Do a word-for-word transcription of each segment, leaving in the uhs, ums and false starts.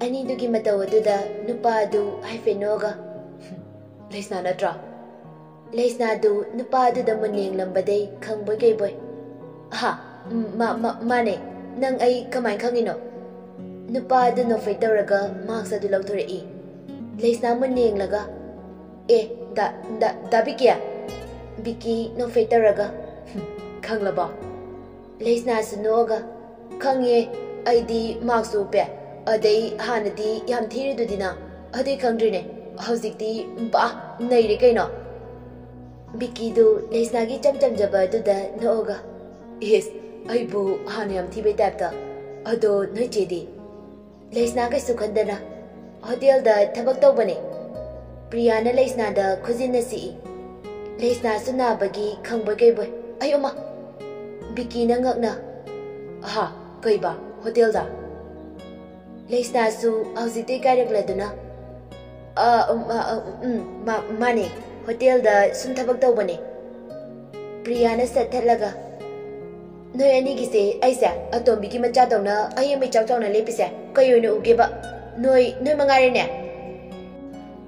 ꯑꯅꯤꯗꯨꯒꯤ ꯃꯇꯧ ꯑꯗꯨꯗ ꯅꯨꯄꯥ ꯑꯗꯨ ꯍꯥꯏꯐꯦꯠ ꯅꯣꯛꯑꯒ, "ꯂꯩꯁꯅꯥ ꯅꯠꯇ꯭ꯔꯣ?" ꯂꯩꯁꯅꯥꯗꯨ ꯅꯨꯄꯥ ꯑꯗꯨꯗ ꯃꯨꯟꯅ ꯌꯦꯡꯂꯝꯕꯗꯩ ꯈꯪꯕꯣꯏ ꯀꯩꯕꯣꯏ, "ꯑꯍꯥ, ꯎꯝ, ꯃꯥ-, ꯃꯥ-, ꯃꯥꯅꯦ꯫ ꯅꯪ ꯑꯩ ꯀꯃꯥꯏꯅ ꯈꯪꯉꯤꯅꯣ?" ꯅꯨꯄꯥ ꯑꯗꯨ ꯅꯣꯛꯐꯦꯠ ꯇꯧꯔꯒ ꯃꯥꯛꯁ ꯑꯗꯨ ꯂꯧꯊꯣꯔꯛꯏ꯫ ꯂꯩꯁꯅꯥ ꯃꯨꯟꯅ ꯌꯦꯡꯂꯒ, "ꯑꯦ, ꯗꯥ, ꯗꯥ, ꯗꯥ ꯕꯤꯀꯤ?" ꯕꯤꯀꯤ ꯅꯣꯛꯐꯦꯠ ꯇꯧꯔꯒ, "ꯍꯨꯝ, ꯈꯪꯂꯕꯣ?" ꯂꯩꯁꯅꯥꯁꯨ ꯅꯣꯛꯑꯒ, "ꯈꯪꯉꯦ, ꯑꯩꯗꯤ ꯃꯥꯛꯁꯁꯨ ꯎꯞꯄꯦ, ꯑꯗꯩ ꯍꯥꯟꯅꯗꯤ ꯌꯥꯝ ꯊꯤꯔꯤꯗꯨꯗꯤꯅ, ꯑꯗꯨꯏ ꯈꯪꯗ꯭ꯔꯤꯅꯦ, ꯍꯧꯖꯤꯛꯇꯤ ꯕꯥ, ꯅꯩꯔꯦ ꯀꯩꯅꯣ!" ꯕꯤꯀꯤꯗꯨ ꯂꯩꯁꯅꯥꯒꯤ ꯏꯆꯝ ꯆꯝꯖꯕ ꯑꯗꯨꯗ ꯅꯣꯛꯑꯒ, "ꯏꯁ, ꯑꯩꯕꯨ ꯍꯥꯟꯅ ꯌꯥꯝ ꯊꯤꯕꯩ ꯇꯥꯏꯞꯇ꯫ ꯑꯗꯣ ꯅꯣꯏ ꯆꯦꯗꯤ?" ꯂꯩꯁꯅꯥ ꯀꯩꯁꯨ ꯈꯟꯗꯅ, "ꯍꯣꯇꯦꯜꯗ ꯊꯕꯛ ꯇꯧꯕꯅꯦ꯫" ꯄ꯭ꯔꯤꯌꯥꯅ ꯂꯩꯁꯅꯥꯗ ꯈꯨꯖꯤꯟꯅ ꯁꯤꯛꯏ꯫ ꯂꯩꯁꯅꯥꯁꯨ ꯅꯥꯕꯒꯤ ꯈꯪꯕꯣꯏ ꯀꯩꯕꯣꯏ, "ꯑꯌꯣꯃ!" ꯕꯤꯀꯤꯅ ꯉꯛꯅ, "ꯑꯍꯥ, ꯀꯩꯕ, ꯍꯣꯇꯦꯜꯗ?" ꯂꯩꯁꯅꯥꯁꯨ ꯍꯧꯖꯤꯛꯇꯤ ꯏꯀꯥꯏꯔꯛꯂꯗꯨꯅ, "ꯑ, ꯎꯝ, ꯑ, ꯑ, ꯎꯝ, ꯃꯥ-, ꯃꯥꯅꯦ, ꯍꯣꯇꯦꯜꯗ ꯁꯨꯝ ꯊꯕꯛ ꯇꯧꯕꯅꯦ꯫" ꯄ꯭ꯔꯤꯌꯥꯅ ꯁꯠ ꯊꯠꯂꯒ, "ꯅꯣꯏ ꯑꯅꯤꯒꯤꯁꯦ ꯑꯩꯁꯦ ꯑꯇꯣꯝꯕꯤꯒꯤ ꯃꯆꯥꯗꯧꯅ ꯑꯍꯦꯟꯕ ꯏꯆꯥꯎ ꯆꯥꯎꯅ ꯂꯦꯞꯄꯤꯁꯦ ꯀꯩ ꯑꯣꯏꯅ ꯎꯒꯦꯕ? ꯅꯣꯏ, ꯅꯣꯏ ꯃꯉꯥꯏꯔꯦꯅꯦ?"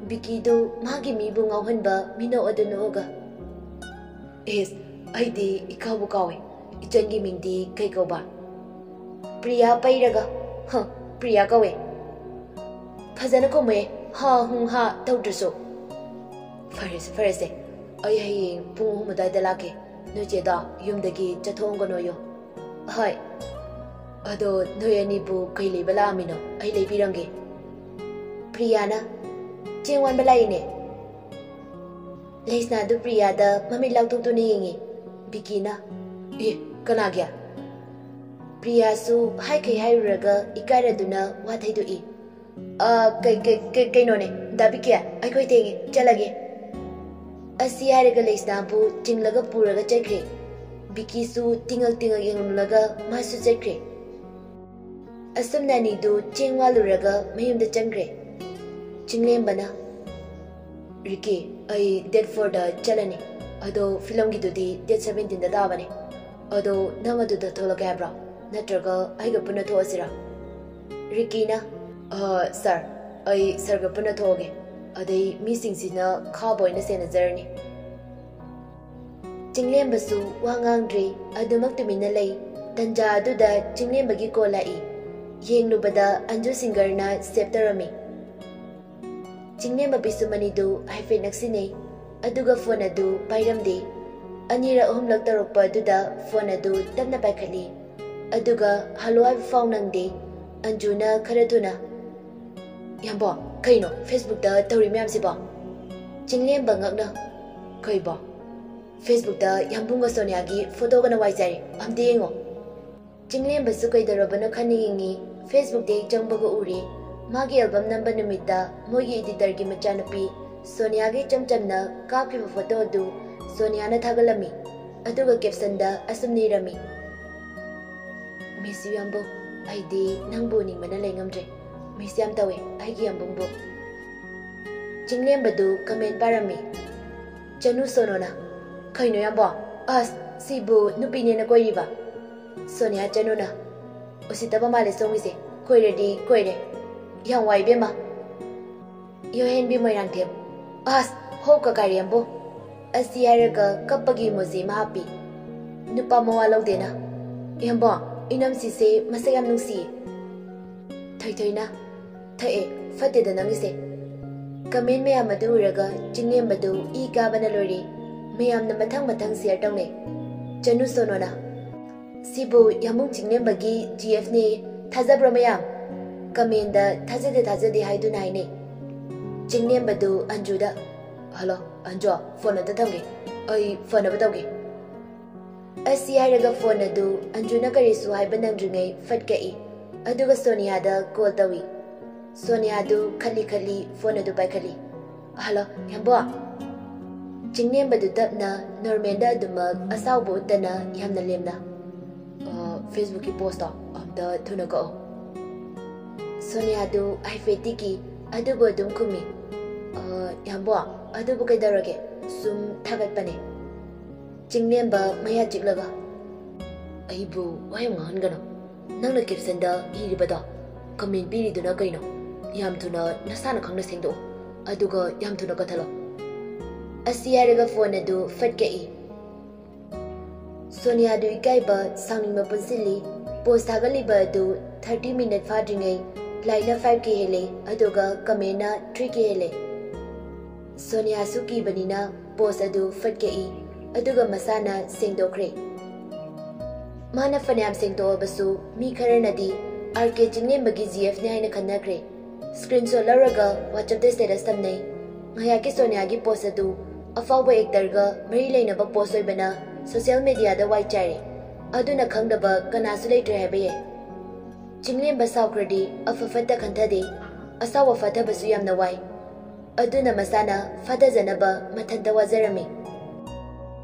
ꯕꯤꯀꯤꯗꯨ ꯃꯥꯒꯤ ꯃꯤꯕꯨ ꯉꯥꯎꯍꯟꯕ ꯃꯤꯅꯣꯛ ꯑꯗꯨ ꯅꯣꯛꯑꯒ, "ꯏꯁ, ꯑꯩꯗꯤ ꯏꯀꯥꯎꯕꯨ ꯀꯥꯎꯏ꯫ ꯏꯆꯟꯒꯤ ꯃꯤꯡꯗꯤ ꯀꯩ ꯀꯧꯕ?" ꯄ꯭ꯔꯤꯌꯥ ꯄꯩꯔꯒ, "ꯍ, ꯄ꯭ꯔꯤꯌꯥ ꯀꯧꯋꯦ꯫" "ꯐꯖꯅ ꯈꯨꯝꯃꯨꯍꯦ, ꯍꯥ ꯍꯨꯡ ꯍꯥ ꯇꯧꯗ꯭ꯔꯁꯨ꯫" "ꯐꯔꯦꯁꯦ, ꯐꯔꯦꯁꯦ, ꯑꯩ ꯍꯌꯦꯡ ꯄꯨꯡ ꯑꯍꯨꯝ ꯑꯗꯨꯋꯥꯏꯗ ꯂꯥꯛꯀꯦ꯫ ꯅꯣꯏ ꯆꯦꯗꯣ ꯌꯨꯝꯗꯒꯤ ꯆꯠꯊꯣꯛꯑꯝꯒꯅꯣꯌꯣ꯫" "ꯍꯣꯏ꯫" "ꯑꯗꯣ ꯅꯣꯏ ꯑꯅꯤꯕꯨ ꯀꯩ ꯂꯩꯕ ꯂꯥꯛꯑꯝꯃꯤꯅꯣ? ꯑꯩ ꯂꯩꯕꯤꯔꯝꯒꯦ꯫" ꯄ꯭ꯔꯤꯌꯥꯅ, "ꯆꯦꯡ ꯋꯥꯟꯕ ꯂꯥꯛꯏꯅꯦ꯫" ꯂꯩꯁꯅꯥꯗꯨ ꯄ꯭ꯔꯤꯌꯥꯗ ꯃꯃꯤꯠ ꯂꯥꯎꯊꯣꯛꯇꯨꯅ ꯌꯦꯡꯉꯤ꯫ ꯕꯤꯀꯤꯅ, "ꯑꯦ, ꯀꯅꯥꯒꯤ?" ꯄ꯭ꯔꯤꯌꯥꯁꯨ ꯍꯥꯏꯈꯩ ꯍꯥꯏꯔꯨꯔꯒ ꯏꯀꯥꯏꯔꯗꯨꯅ ꯋꯥ ꯊꯩꯗꯣꯛꯏ꯫ "ꯑ, ꯀꯩ-, ꯀꯩ-, ꯀꯩ-, ꯀꯩꯅꯣꯅꯦ, ꯗꯥ ꯕꯤꯀꯤ, ꯑꯩꯈꯣꯏ ꯊꯦꯡꯉꯦ, ꯆꯠꯂꯒꯦ꯫" ꯑꯁꯤ ꯍꯥꯏꯔꯒ ꯂꯩꯁꯅꯥꯕꯨ ꯆꯤꯡꯂꯒ ꯄꯨꯔꯒ ꯆꯠꯈ꯭ꯔꯦ꯫ ꯕꯤꯀꯤꯁꯨ ꯇꯤꯡꯉꯛ ꯇꯤꯡꯉꯛ ꯌꯦꯡꯂꯝꯂꯒ ꯃꯥꯁꯨ ꯆꯠꯈ꯭ꯔꯦ꯫ ꯑꯁꯨꯝꯅ ꯑꯅꯤꯗꯨ ꯆꯦꯡ ꯋꯥꯜꯂꯨꯔꯒ ꯃꯌꯨꯝꯗ ꯆꯪꯈ꯭ꯔꯦ꯫ ꯆꯤꯡꯂꯦꯝꯕꯅ, "ꯔꯤꯀꯤ, ꯑꯩ date fourꯗ ꯆꯠꯂꯅꯤ꯫ ꯑꯗꯣ ꯐꯤꯂꯝꯒꯤꯗꯨꯗꯤ date seventeenꯗ ꯇꯥꯕꯅꯦ꯫ ꯑꯗꯣ ꯅꯪ ꯑꯗꯨꯗ ꯊꯣꯛꯂꯛꯀꯦ ꯍꯥꯏꯕ꯭ꯔꯣ? ꯅꯠꯇ꯭ꯔꯒ ꯑꯩꯒ ꯄꯨꯟꯅ ꯊꯣꯛꯑꯁꯤꯔꯥ?" ꯔꯤꯀꯤꯅ, "ꯑ, ꯁꯥꯔ, ꯑꯩ ꯁꯥꯔꯒ ꯄꯨꯟꯅ ꯊꯣꯛꯑꯒꯦ꯫ ꯑꯗꯩ ꯃꯤꯁꯤꯡꯁꯤꯅ ꯈꯥꯕ ꯑꯣꯏꯅ ꯁꯦꯟꯅꯖꯔꯅꯤ꯫" ꯆꯤꯡꯂꯦꯝꯕꯁꯨ ꯋꯥ ꯉꯥꯡꯗ꯭ꯔꯦ, ꯑꯗꯨꯃꯛ ꯇꯨꯃꯤꯟꯅ ꯂꯩ꯫ ꯇꯟꯖꯥ ꯑꯗꯨꯗ ꯆꯤꯡꯂꯦꯝꯕꯒꯤ ꯀꯣꯜ ꯂꯥꯛꯏ꯫ ꯌꯦꯡꯂꯨꯕꯗ ꯑꯟꯖꯨ ꯁꯤꯡꯒꯔꯅ ꯁꯦꯚ ꯇꯧꯔꯝꯃꯤ꯫ ꯆꯤꯡꯂꯦꯝꯕ ꯄꯤꯁꯨꯝ ꯑꯅꯤꯗꯨ ꯍꯥꯏꯐꯦꯠ ꯅꯛꯁꯤꯟꯅꯩ, ꯑꯗꯨꯒ ꯐꯣꯟ ꯑꯗꯨ ꯄꯥꯏꯔꯝꯗꯦ꯫ ꯑꯅꯤꯔꯛ ꯑꯍꯨꯝꯂꯛ ꯇꯧꯔꯛꯄ ꯑꯗꯨꯗ ꯐꯣꯟ ꯑꯗꯨ ꯇꯞꯅ ꯄꯥꯏꯈꯠꯂꯤ, ꯑꯗꯨꯒ ꯍꯜꯂꯣ ꯍꯥꯏꯕ ꯐꯥꯎ ꯅꯪꯗꯦ꯫ ꯑꯟꯖꯨꯅ ꯈꯔ ꯊꯨꯅ, "ꯌꯥꯝꯕꯣ, ꯀꯩꯅꯣ ꯐꯦꯁꯕꯨꯛꯇ ꯇꯧꯔꯤ ꯃꯌꯥꯝꯁꯤꯕꯣ?" ꯆꯤꯡꯂꯦꯝꯕ ꯉꯛꯅ, "ꯀꯩꯕꯣ?" "ꯐꯦꯁꯕꯨꯛꯇ ꯌꯥꯝꯕꯨꯡꯒ ꯁꯣꯅꯤꯌꯥꯒꯤ ꯐꯣꯇꯣꯒꯅ ꯋꯥꯏꯖꯔꯦ, ꯑꯝꯇ ꯌꯦꯡꯉꯣ꯫" ꯆꯤꯡꯂꯦꯝꯕꯁꯨ ꯀꯩꯗꯧꯔꯕꯅꯣ ꯈꯟꯅ ꯌꯦꯡꯉꯤ꯫ ꯐꯦꯁꯕꯨꯛꯇ ꯍꯦꯛ ꯆꯪꯕꯒ ꯎꯔꯦ, ꯃꯥꯒꯤ ꯑꯦꯜꯕꯝ ꯅꯝꯕ ꯅꯨꯃꯤꯠꯇ ꯃꯣꯏꯒꯤ ꯏꯗꯤꯇꯔꯒꯤ ꯃꯆꯥꯅꯨꯄꯤ ꯁꯣꯅꯤꯌꯥꯒ ꯏꯆꯝ ꯆꯝꯅ ꯀꯥꯞꯈꯤꯕ ꯐꯣꯇꯣ ꯑꯗꯨ ꯁꯣꯅꯤꯌꯥꯅ ꯊꯥꯒꯠꯂꯝꯃꯤ꯫ ꯑꯗꯨꯒ ꯀꯦꯞꯁꯟꯗ ꯑꯁꯨꯝꯅ ꯏꯔꯝꯃꯤ, "Miss you, ꯌꯥꯝꯕꯨꯡ꯫ ꯑꯩꯗꯤ ꯅꯪꯕꯨ ꯎꯅꯤꯡꯕꯅ ꯂꯩ ꯉꯝꯗ꯭ꯔꯦ꯫ Miss ꯌꯥꯝ ꯇꯧꯋꯦ ꯑꯩꯒꯤ ꯌꯥꯝꯕꯨꯡꯕꯨ꯫" ꯆꯤꯡꯂꯦꯝꯕꯗꯨ ꯀꯃꯦꯟ ꯄꯥꯔꯝꯃꯤ꯫ ꯆꯅꯨ ꯁꯣꯅꯣꯅ, "ꯀꯩꯅꯣ ꯌꯥꯝꯕꯣ? ꯑꯁ, ꯁꯤꯕꯨ ꯅꯨꯄꯤꯅꯦꯅ ꯀꯣꯏꯔꯤꯕ?" ꯁꯣꯅꯤꯌꯥ ꯆꯅꯨꯅ, "ꯎꯁꯤꯠꯇꯕ ꯃꯥꯜꯂꯦ ꯁꯣꯝꯒꯤꯁꯦ꯫ ꯀꯣꯏꯔꯗꯤ ꯀꯣꯏꯔꯦ꯫ ꯌꯥꯝ ꯋꯥꯏ ꯏꯕꯦꯝꯃ꯫" ꯌꯣꯍꯦꯟꯕꯤ ꯃꯣꯏꯔꯥꯡꯊꯦꯝ, "ꯑꯁ, ꯍꯣꯞꯀ ꯀꯥꯏꯔꯦ ꯌꯥꯝꯕꯣ꯫" ꯑꯁꯤ ꯍꯥꯏꯔꯒ ꯀꯞꯄꯒꯤ ꯏꯃꯣꯖꯤ ꯑꯃ ꯍꯥꯞꯄꯤ꯫ ꯅꯨꯄꯥ ꯃꯋꯥ ꯂꯧꯗꯦꯅ, "ꯌꯥꯝꯕꯣ, ꯏꯅꯝꯁꯤꯁꯦ ꯃꯁꯛ ꯌꯥꯝ ꯅꯨꯡꯁꯤꯌꯦ꯫" ꯊꯣꯏꯊꯣꯏꯅ, "ꯊꯛꯑꯦ, ꯐꯠꯇꯦꯗ ꯅꯪꯒꯤꯁꯦ꯫" ꯀꯃꯦꯟ ꯃꯌꯥꯝ ꯑꯗꯨ ꯎꯔꯒ ꯆꯤꯡꯂꯦꯝꯕꯗꯨ ꯏ ꯀꯥꯕꯅ ꯂꯣꯏꯔꯦ꯫ ꯃꯌꯥꯝꯅ ꯃꯊꯪ ꯃꯊꯪ ꯁꯤꯌꯔ ꯇꯧꯅꯩ꯫ ꯆꯅꯨ ꯁꯣꯅꯣꯅ, "ꯁꯤꯕꯨ ꯌꯥꯝꯕꯨꯡ ꯆꯤꯡꯂꯦꯝꯕꯒꯤ ꯖꯤ ꯑꯦꯐꯅꯦ, ꯊꯥꯖꯕ꯭ꯔꯣ ꯃꯌꯥꯝ?" ꯀꯃꯦꯟꯗ "ꯊꯥꯖꯗꯦ, ꯊꯥꯖꯗꯦ" ꯍꯥꯏꯗꯨꯅ ꯍꯥꯏꯅꯩ꯫ ꯆꯤꯡꯂꯦꯝꯕꯗꯨ ꯑꯟꯖꯨꯗ, "ꯍꯜꯂꯣ, ꯑꯟꯖꯨ, ꯐꯣꯟ ꯑꯝꯇ ꯊꯝꯒꯦ꯫ ꯑꯩ ꯐꯅꯕ ꯇꯧꯒꯦ꯫" ꯑꯁꯤ ꯍꯥꯏꯔꯒ ꯐꯣꯟ ꯑꯗꯨ ꯑꯟꯖꯨꯅ ꯀꯔꯤꯁꯨ ꯍꯥꯏꯕ ꯅꯪꯗ꯭ꯔꯤꯉꯩ ꯐꯠ ꯀꯛꯏ, ꯑꯗꯨꯒ ꯁꯣꯅꯤꯌꯥꯗ ꯀꯣꯜ ꯇꯧꯏ꯫ ꯁꯣꯅꯤꯌꯥꯗꯨ ꯈꯠꯂꯤ ꯈꯠꯂꯤ ꯐꯣꯟ ꯑꯗꯨ ꯄꯥꯏꯈꯠꯂꯤ꯫ "ꯍꯜꯂꯣ, ꯌꯥꯝꯕꯣ?" ꯆꯤꯡꯂꯦꯝꯕꯗꯨ ꯇꯞꯅ, ꯅꯣꯔꯃꯦꯜꯗ ꯑꯗꯨꯃꯛ, ꯑꯁꯥꯎꯕ ꯎꯠꯇꯅ ꯌꯥꯝꯅ ꯂꯦꯝꯅ, "ꯑ, ꯐꯦꯁꯕꯨꯛꯀꯤ ꯄꯣꯁꯇꯣ ꯑꯝꯇ ꯊꯨꯅ ꯀꯛꯑꯣ꯫" ꯁꯣꯅꯤꯌꯥꯗꯨ ꯍꯥꯏꯐꯦꯠꯇꯤ ꯀꯤ, ꯑꯗꯨꯕꯨ ꯑꯗꯨꯝ ꯈꯨꯝꯃꯤ, "ꯑ, ꯌꯥꯝꯕꯣ, ꯑꯗꯨꯕꯨ ꯀꯩꯗꯧꯔꯒꯦ? ꯁꯨꯝ ꯊꯥꯒꯠꯄꯅꯦ꯫" ꯆꯤꯡꯂꯦꯝꯕ ꯃꯌꯥ ꯆꯤꯛꯂꯒ, "ꯑꯩꯕꯨ ꯋꯥ ꯌꯥꯝ ꯉꯥꯡꯍꯟꯒꯅꯨ꯫ ꯅꯪꯅ ꯀꯦꯞꯁꯟꯗ ꯏꯔꯤꯕꯗꯣ ꯀꯃꯦꯟ ꯄꯤꯔꯤꯗꯨꯅ ꯀꯩꯅꯣ? ꯌꯥꯝ ꯊꯨꯅ ꯅꯁꯥꯅ ꯈꯪꯅ ꯁꯦꯡꯗꯣꯛꯑꯣ, ꯑꯗꯨꯒ ꯌꯥꯝ ꯊꯨꯅ ꯀꯛꯊꯠꯂꯣ꯫ ꯑꯁꯤ ꯍꯥꯏꯔꯒ ꯐꯣꯟ ꯑꯗꯨ ꯐꯠ ꯀꯛꯏ꯫ ꯁꯣꯅꯤꯌꯥꯗꯨ ꯏꯀꯥꯏꯕ ꯁꯥꯎꯅꯤꯡꯕ ꯄꯨꯟꯁꯤꯜꯂꯤ꯫ ꯄꯣꯁ ꯊꯥꯒꯠꯂꯤꯕ ꯑꯗꯨ ꯊꯥꯔꯇꯤ ꯃꯤꯅꯠ ꯐꯥꯗ꯭ꯔꯤꯉꯩ ꯂꯥꯏꯛꯅ ꯐꯥꯏꯚ ꯀꯦ ꯍꯦꯜꯂꯦ, ꯑꯗꯨꯒ ꯀꯃꯦꯟꯅ ꯊ꯭ꯔꯤ ꯀꯦ ꯍꯦꯜꯂꯦ꯫ ꯁꯣꯅꯤꯌꯥꯁꯨ ꯀꯤꯕꯅꯤꯅ ꯄꯣꯁ ꯑꯗꯨ ꯐꯠ ꯀꯛꯏ, ꯑꯗꯨꯒ ꯃꯁꯥꯅ ꯁꯦꯡꯗꯣꯛꯈ꯭ꯔꯦ꯫ ꯃꯥꯅ ꯐꯅꯌꯥꯝ ꯁꯦꯡꯗꯣꯛꯑꯕꯁꯨ, ꯃꯤ ꯈꯔꯅꯗꯤ ꯑꯥꯔ ꯀꯦ ꯆꯤꯡꯂꯦꯝꯕꯒꯤ ꯖꯤ ꯑꯦꯐꯅꯤ ꯍꯥꯏꯅ ꯈꯟꯅꯈ꯭ꯔꯦ꯫ ꯁ꯭ꯀ꯭ꯔꯤꯟꯁꯣꯠ ꯂꯧꯔꯒ ꯋꯥꯆꯞꯇ ꯁ꯭ꯇꯦꯇꯁ ꯊꯝꯅꯩ꯫ ꯉꯥꯏꯍꯥꯛꯀꯤ ꯁꯣꯅꯤꯌꯥꯒꯤ ꯄꯣꯁ ꯑꯗꯨ ꯑꯐꯥꯎꯕ ꯑꯦꯛꯇꯔꯒ ꯃꯔꯤ ꯂꯩꯅꯕ ꯄꯣꯁ ꯑꯣꯏꯕꯅ ꯁꯣꯁꯤꯌꯦꯜ ꯃꯦꯗꯤꯌꯥꯗ ꯋꯥꯏ ꯆꯥꯏꯔꯦ꯫ ꯑꯗꯨꯅ ꯈꯪꯗꯕ ꯀꯅꯥꯁꯨ ꯂꯩꯇ꯭ꯔꯦ ꯍꯥꯏꯕ ꯌꯥꯏ꯫ ꯆꯤꯡꯂꯦꯝꯕ ꯁꯥꯎꯈ꯭ꯔꯗꯤ ꯑꯐ ꯐꯠꯇ ꯈꯟꯊꯗꯦ꯫ ꯑꯁꯥꯎ ꯑꯐꯠꯇꯕꯁꯨ ꯌꯥꯝꯅ ꯋꯥꯏ꯫ ꯑꯗꯨꯅ ꯃꯁꯥꯅ ꯐꯥꯊꯖꯅꯕ ꯃꯊꯟꯇ ꯋꯥꯖꯔꯝꯃꯤ꯫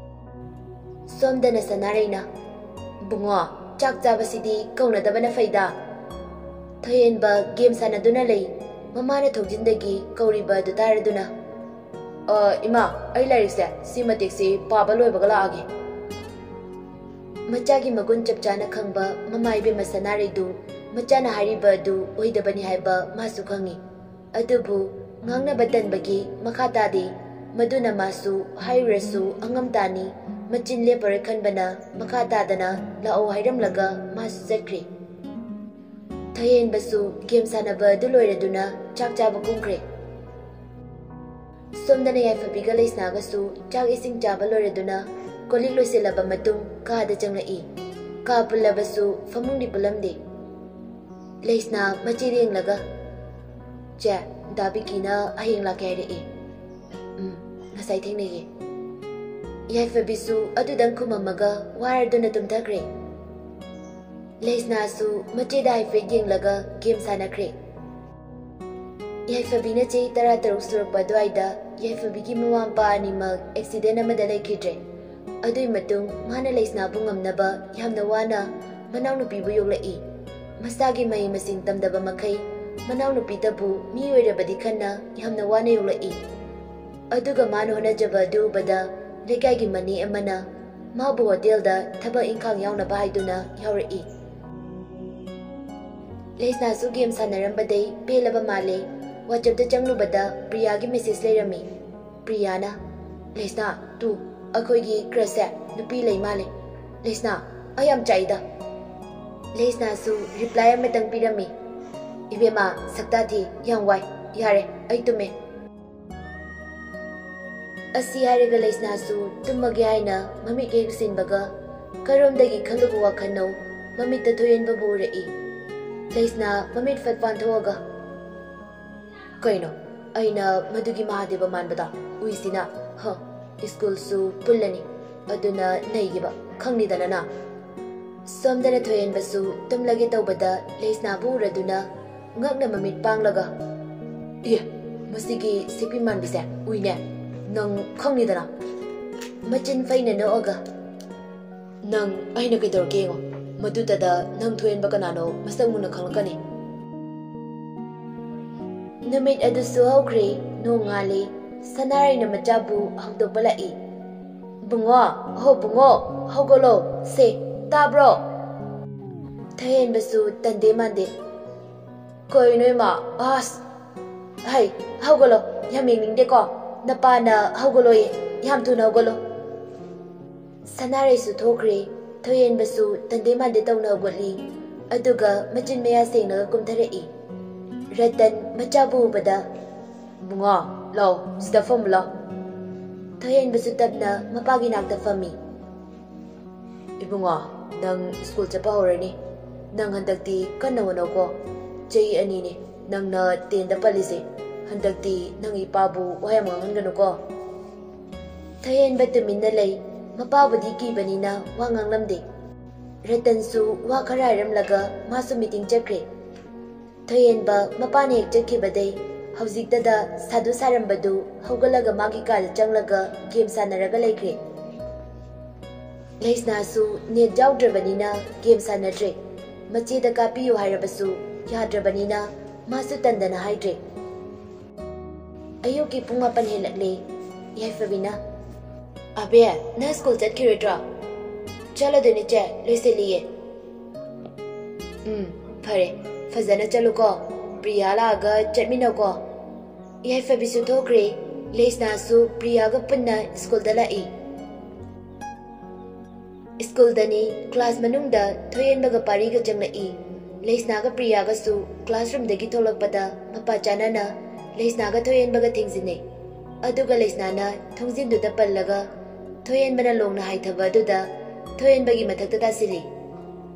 ꯁꯣꯝꯗꯅ ꯁꯅꯥꯔꯩꯅ, "ꯕꯨꯡꯉꯣ, ꯆꯥꯛ ꯆꯥꯕꯁꯤꯗꯤ ꯀꯧꯅꯗꯕꯅ ꯐꯩꯗ꯫ ꯊꯣꯏꯍꯦꯟꯕ ꯒꯦꯝ ꯁꯥꯟꯅꯗꯨꯅ ꯂꯩ, ꯃꯃꯥꯅ ꯊꯣꯡꯖꯤꯟꯗꯒꯤ ꯀꯧꯔꯤꯕ ꯑꯗꯨ ꯇꯥꯔꯗꯨꯅ꯫ ꯑ, ꯏꯃꯥ, ꯑꯩ ꯂꯥꯏꯔꯤꯛꯁꯦ ꯁꯤ ꯃꯇꯦꯛꯁꯤ ꯄꯥꯕ ꯂꯣꯏꯕꯒ ꯂꯥꯛꯑꯒꯦ꯫" ꯃꯆꯥꯒꯤ ꯃꯒꯨꯟ ꯆꯞ ꯆꯥꯅ ꯈꯪꯕ ꯃꯃꯥ ꯏꯕꯦꯝꯃ ꯁꯅꯥꯔꯩꯗꯨ ꯃꯆꯥꯅ ꯍꯥꯏꯔꯤꯕ ꯑꯗꯨ ꯑꯣꯏꯗꯕꯅꯤ ꯍꯥꯏꯕ ꯃꯥꯁꯨ ꯈꯪꯏ꯫ ꯑꯗꯨꯕꯨ ꯉꯥꯡꯅꯕ ꯇꯟꯕꯒꯤ ꯃꯈꯥ ꯇꯥꯗꯦ꯫ ꯃꯗꯨꯅ ꯃꯥꯁꯨ ꯍꯥꯏꯔꯨꯔꯁꯨ ꯑꯉꯝ ꯇꯥꯅꯤ, ꯃꯆꯤꯟ ꯂꯦꯞꯄꯔꯣꯏ ꯈꯟꯕꯅ ꯃꯈꯥ ꯇꯥꯗꯅ ꯂꯥꯛꯑꯣ ꯍꯥꯏꯔꯝꯂꯒ ꯃꯥꯁꯨ ꯆꯠꯈ꯭ꯔꯦ꯫ ꯊꯣꯏꯍꯦꯟꯕꯁꯨ ꯒꯦꯝ ꯁꯥꯟꯅꯕ ꯑꯗꯨ ꯂꯣꯏꯔꯗꯨꯅ ꯆꯥꯛ ꯆꯥꯕ ꯀꯨꯝꯈ꯭ꯔꯦ꯫ ꯁꯣꯝꯗꯅ ꯌꯥꯏꯐꯕꯤꯒ ꯂꯩꯁꯅꯥꯒꯁꯨ ꯆꯥꯛ ꯏꯁꯤꯡ ꯆꯥꯕ ꯂꯣꯏꯔꯗꯨꯅ ꯀꯣꯜ ꯂꯤꯛ ꯂꯣꯏꯁꯤꯜꯂꯕ ꯃꯇꯨꯡ ꯀꯥꯗ ꯆꯪꯂꯛꯏ꯫ ꯀꯥ ꯄꯨꯜꯂꯕꯁꯨ ꯐꯃꯨꯡꯗꯤ ꯄꯨꯜꯂꯝꯗꯦ꯫ ꯂꯩꯁꯅꯥ ꯃꯆꯦꯗ ꯌꯦꯡꯂꯒ, "ꯆꯦ, ꯗꯥ ꯕꯤꯀꯤꯅ ꯍꯌꯦꯡ ꯂꯥꯛꯀꯦ ꯍꯥꯏꯔꯛꯑꯦ꯫" "ꯎꯝ, ꯉꯁꯥꯏ ꯊꯦꯡꯅꯩꯌꯦ꯫" ꯌꯥꯏꯐꯕꯤꯁꯨ ꯑꯗꯨꯗꯪ ꯈꯨꯝꯃꯝꯃꯒ ꯋꯥꯔꯗꯨꯅ ꯇꯨꯝꯊꯈ꯭ꯔꯦ꯫ ꯂꯩꯁꯅꯥꯁꯨ ꯃꯆꯦꯗ ꯍꯥꯏꯐꯦꯠ ꯌꯦꯡꯂꯒ ꯒꯦꯝ ꯁꯥꯟꯅꯈ꯭ꯔꯦ꯫ ꯌꯥꯏꯐꯕꯤꯅ ꯆꯍꯤ ꯇꯔꯥꯇꯔꯨꯛ ꯁꯨꯔꯛꯄ ꯑꯗꯨꯋꯥꯏꯗ ꯌꯥꯏꯐꯕꯤꯒꯤ ꯃꯃꯥ ꯃꯄꯥ ꯑꯅꯤꯃꯛ ꯑꯦꯛꯁꯤꯗꯦꯟ ꯑꯃꯗ ꯂꯩꯈꯤꯗ꯭ꯔꯦ꯫ ꯑꯗꯨꯒꯤ ꯃꯇꯨꯡ ꯃꯥꯅ ꯂꯩꯁꯅꯥꯕꯨ ꯉꯝꯅꯕ ꯌꯥꯝꯅ ꯋꯥꯅ ꯃꯅꯥꯎꯅꯨꯄꯤꯕꯨ ꯌꯣꯛꯂꯛꯏ꯫ ꯃꯁꯥꯒꯤ ꯃꯍꯩ ꯃꯁꯤꯡ ꯇꯝꯗꯕ ꯃꯈꯩ ꯃꯅꯥꯎꯅꯨꯄꯤꯇꯕꯨ ꯃꯤ ꯑꯣꯏꯔꯕꯗꯤ ꯈꯟꯅ ꯌꯥꯝꯅ ꯋꯥꯅ ꯌꯣꯛꯂꯛꯏ꯫ ꯑꯗꯨꯒ ꯃꯥꯅ ꯍꯣꯠꯅꯖꯕ ꯑꯗꯨ ꯎꯕꯗ ꯂꯩꯀꯥꯏꯒꯤ ꯃꯅꯤ ꯑꯃꯅ ꯃꯥꯕꯨ ꯍꯣꯇꯦꯜꯗ ꯊꯕꯛ ꯏꯪꯈꯥꯡ ꯌꯥꯎꯅꯕ ꯍꯥꯏꯗꯨꯅ ꯌꯥꯎꯔꯛꯏ꯫ ꯂꯩꯁꯅꯥꯁꯨ ꯒꯦꯝ ꯁꯥꯟꯅꯔꯝꯕꯗꯩ ꯄꯦꯜꯂꯕ ꯃꯥꯜꯂꯦ꯫ ꯋꯥꯆꯞꯇ ꯆꯪꯂꯨꯕꯗ ꯄ꯭ꯔꯤꯌꯥꯒꯤ ꯃꯦꯁꯦꯖ ꯂꯩꯔꯝꯃꯤ꯫ ꯄ꯭ꯔꯤꯌꯥꯅ, "ꯂꯩꯁꯅꯥ, ꯇꯨ, ꯑꯩꯈꯣꯏꯒꯤ ꯀ꯭ꯔꯁꯁꯦ ꯅꯨꯄꯤ ꯂꯩ ꯃꯥꯜꯂꯦ꯫ ꯂꯩꯁꯅꯥ, ꯑꯩ ꯌꯥꯝ ꯆꯥꯛꯏꯗ꯫" ꯂꯩꯁꯅꯥꯁꯨ ꯔꯤꯄ꯭ꯂꯥꯏ ꯑꯃꯇꯪ ꯄꯤꯔꯝꯃꯤ꯫ "ꯏꯕꯦꯝꯃ, ꯁꯛꯇꯥ ꯊꯤ, ꯌꯥꯝ ꯋꯥꯏ, ꯌꯥꯔꯦ, ꯑꯩ ꯇꯨꯝꯃꯦ꯫" ꯑꯁꯤ ꯍꯥꯏꯔꯒ ꯂꯩꯁꯅꯥꯁꯨ ꯇꯨꯝꯃꯒꯦ ꯍꯥꯏꯅ ꯃꯃꯤꯠ ꯍꯦꯛ ꯁꯤꯟꯕꯒ, ꯀꯔꯣꯝꯗꯒꯤ ꯈꯜꯂꯨꯕ ꯋꯥꯈꯜꯅꯣ ꯃꯃꯤꯠꯇ ꯊꯣꯏꯍꯦꯟꯕꯕꯨ ꯎꯔꯛꯏ꯫ ꯂꯩꯁꯅꯥ ꯃꯃꯤꯠ ꯐꯠ ꯄꯥꯟꯊꯣꯛꯑꯒ, "ꯀꯩꯅꯣ, ꯑꯩꯅ ꯃꯗꯨꯒꯤ ꯃꯍꯥꯗꯦꯕ ꯃꯥꯟꯕꯗꯣ ꯎꯏꯁꯤꯅ? ꯍ, ꯁ꯭ꯀꯨꯜꯁꯨ ꯄꯨꯜꯂꯅꯤ, ꯑꯗꯨꯅ ꯅꯩꯒꯤꯕ ꯈꯪꯅꯤꯗꯅ ꯅꯪ?" ꯁꯣꯝꯗꯅ ꯊꯣꯏꯍꯦꯟꯕꯁꯨ ꯇꯨꯝꯂꯒꯦ ꯇꯧꯕꯗ ꯂꯩꯁꯅꯥꯕꯨ ꯎꯔꯗꯨꯅ ꯉꯛꯅ ꯃꯃꯤꯠ ꯄꯥꯡꯂꯒ, "ꯑꯦ, ꯃꯁꯤꯒꯤ ꯁꯤꯛꯄꯤ ꯃꯥꯟꯕꯤꯁꯦ ꯎꯏꯅꯦ, ꯅꯪ ꯈꯪꯅꯤꯗꯅ?" ꯃꯆꯤꯟ ꯐꯩꯅ ꯅꯣꯛꯑꯒ, "ꯅꯪ ꯑꯩꯅ ꯀꯩꯗꯧꯔꯒꯦ ꯌꯦꯡꯉꯣ, ꯃꯗꯨꯇꯗ ꯅꯪ ꯊꯣꯏꯍꯦꯟꯕ ꯀꯅꯥꯅꯣ ꯃꯁꯛ ꯃꯨꯟꯅ ꯈꯪꯂꯛꯀꯅꯤ꯫" ꯅꯨꯃꯤꯠ ꯑꯗꯨꯁꯨ ꯍꯧꯈ꯭ꯔꯦ꯫ ꯅꯣꯡꯉꯥꯜꯂꯦ꯫ ꯁꯅꯥꯔꯩꯅ ꯃꯆꯥꯕꯨ ꯍꯧꯗꯣꯛꯄ ꯂꯥꯛꯏ꯫ "ꯕꯨꯡꯉꯣ, ꯍꯣ ꯕꯨꯡꯉꯣ, ꯍꯧꯒꯠꯂꯣ, ꯁꯦ, ꯇꯥꯕ꯭ꯔꯣ?" ꯊꯣꯏꯍꯦꯟꯕꯁꯨ ꯇꯟꯗꯦ ꯃꯥꯟꯗꯦ꯫ "ꯀꯩꯅꯣ ꯏꯃꯥ, ꯑꯁ, ꯍꯩ, ꯍꯧꯒꯠꯂꯣ, ꯌꯥꯝ ꯌꯦꯡꯅꯤꯡꯗꯦꯀꯣ, ꯅꯄꯥꯅ ꯍꯧꯒꯠꯂꯣꯌꯦ, ꯌꯥꯝ ꯊꯨꯅ ꯍꯧꯒꯠꯂꯣ꯫" ꯁꯅꯥꯔꯩꯁꯨ ꯊꯣꯛꯈ꯭ꯔꯦ꯫ ꯊꯣꯏꯍꯦꯟꯕꯁꯨ ꯇꯟꯗꯦ ꯃꯥꯟꯗꯦ ꯇꯧꯅ ꯍꯧꯒꯠꯂꯤ꯫ ꯑꯗꯨꯒ ꯃꯆꯤꯟ ꯃꯌꯥ ꯁꯦꯡꯂꯒ ꯀꯨꯝꯊꯔꯛꯏ꯫ ꯔꯇꯟ ꯃꯆꯥꯕꯨ ꯎꯕꯗ, "ꯕꯨꯡꯉꯣ, ꯂꯥꯎ, ꯁꯤꯗ ꯐꯝꯃꯨ ꯂꯥꯎ꯫" ꯊꯣꯏꯍꯦꯟꯕꯁꯨ ꯇꯞꯅ ꯃꯄꯥꯒꯤ ꯅꯥꯛꯇ ꯐꯝꯃꯤ꯫ "ꯏꯕꯨꯡꯉꯣ, ꯅꯪ ꯁ꯭ꯀꯨꯜ ꯆꯠꯄ ꯍꯧꯔꯅꯤ꯫ ꯅꯪ ꯍꯟꯗꯛꯇꯤ ꯀꯟꯅ ꯍꯣꯠꯅꯧꯀꯣ꯫ ꯆꯍꯤ ꯑꯅꯤꯅꯤ ꯅꯪꯅ ꯇꯦꯟꯗ ꯄꯜꯂꯤꯁꯦ꯫ ꯍꯟꯗꯛꯇꯤ ꯅꯪ ꯏꯄꯥꯕꯨ ꯋꯥ ꯌꯥꯝ ꯉꯥꯡꯍꯟꯒꯅꯨꯀꯣ꯫" ꯊꯣꯏꯍꯦꯟꯕ ꯇꯨꯃꯤꯟꯅ ꯂꯩ꯫ ꯃꯄꯥꯕꯨꯗꯤ ꯀꯤꯕꯅꯤꯅ ꯋꯥ ꯉꯥꯡꯂꯝꯗꯦ꯫ ꯔꯇꯟꯁꯨ ꯋꯥ ꯈꯔ ꯍꯥꯏꯔꯝꯂꯒ ꯃꯥꯁꯨ ꯃꯤꯇꯤꯡ ꯆꯠꯈ꯭ꯔꯦ꯫ ꯊꯣꯏꯍꯦꯟꯕ ꯃꯄꯥꯅ ꯍꯦꯛ ꯆꯠꯈꯤꯕꯗꯩ ꯍꯧꯖꯤꯛꯇꯗ ꯁꯥꯗꯨ ꯁꯥꯔꯝꯕꯗꯨ ꯍꯧꯒꯠꯂꯒ ꯃꯥꯒꯤ ꯀꯥꯗ ꯆꯪꯂꯒ ꯒꯦꯝ ꯁꯥꯟꯅꯔꯒ ꯂꯩꯈ꯭ꯔꯦ꯫ ꯂꯩꯁꯅꯥꯁꯨ ꯅꯦꯠ ꯌꯥꯎꯗ꯭ꯔꯕꯅꯤꯅ ꯒꯦꯝ ꯁꯥꯟꯅꯗ꯭ꯔꯦ꯫ ꯃꯆꯦꯗ ꯀꯥꯞꯄꯤꯌꯨ ꯍꯥꯏꯔꯕꯁꯨ ꯌꯥꯗ꯭ꯔꯕꯅꯤꯅ ꯃꯥꯁꯨ ꯇꯟꯗꯅ ꯍꯥꯏꯗ꯭ꯔꯦ꯫ ꯑꯌꯨꯛꯀꯤ ꯄꯨꯡ ꯃꯥꯄꯟ ꯍꯦꯜꯂꯛꯂꯦ꯫ ꯌꯥꯏꯐꯕꯤꯅ, "ꯑꯕꯦ, ꯅꯪ ꯁ꯭ꯀꯨꯜ ꯆꯠꯈꯤꯔꯣꯏꯗ꯭ꯔꯣ?" "ꯆꯠꯂꯗꯣꯏꯅꯦ ꯆꯦ, ꯂꯣꯏꯁꯤꯜꯂꯤꯌꯦ꯫" "ꯎꯝ, ꯐꯔꯦ, ꯐꯖꯅ ꯆꯠꯂꯨꯀꯣ꯫ ꯄ꯭ꯔꯤꯌꯥ ꯂꯥꯛꯑꯒ ꯆꯠꯃꯤꯟꯅꯧꯀꯣ꯫ ꯌꯥꯏꯐꯕꯤꯁꯨ ꯊꯣꯛꯈ꯭ꯔꯦ꯫ ꯂꯩꯁꯅꯥꯁꯨ ꯄ꯭ꯔꯤꯌꯥꯒ ꯄꯨꯟꯅ ꯁ꯭ꯀꯨꯜꯗ ꯂꯥꯛꯏ꯫ ꯁ꯭ꯀꯨꯜꯗꯅꯤ꯫ ꯀ꯭ꯂꯥꯁ ꯃꯅꯨꯡꯗ ꯊꯣꯏꯍꯦꯟꯕꯒ ꯄꯥꯔꯤꯒ ꯆꯪꯂꯛꯏ꯫ ꯂꯩꯁꯅꯥꯒ ꯄ꯭ꯔꯤꯌꯥꯒꯁꯨ ꯀ꯭ꯂꯥꯁꯔꯨꯝꯗꯒꯤ ꯊꯣꯛꯂꯛꯄꯗ ꯃꯄꯥ ꯆꯥꯅꯅ ꯂꯩꯁꯅꯥꯒ ꯊꯣꯏꯍꯦꯟꯕꯒ ꯊꯦꯡꯖꯤꯟꯅꯩ꯫ ꯑꯗꯨꯒ ꯂꯩꯁꯅꯥꯅ ꯊꯣꯡꯖꯤꯟꯗꯨꯗ ꯄꯜꯂꯒ ꯊꯣꯏꯍꯦꯟꯕꯅ ꯂꯣꯡꯅ ꯍꯥꯏꯊꯕ ꯑꯗꯨꯗ ꯊꯣꯏꯍꯦꯟꯕꯒꯤ ꯃꯊꯛꯇ ꯇꯥꯁꯤꯜꯂꯤ꯫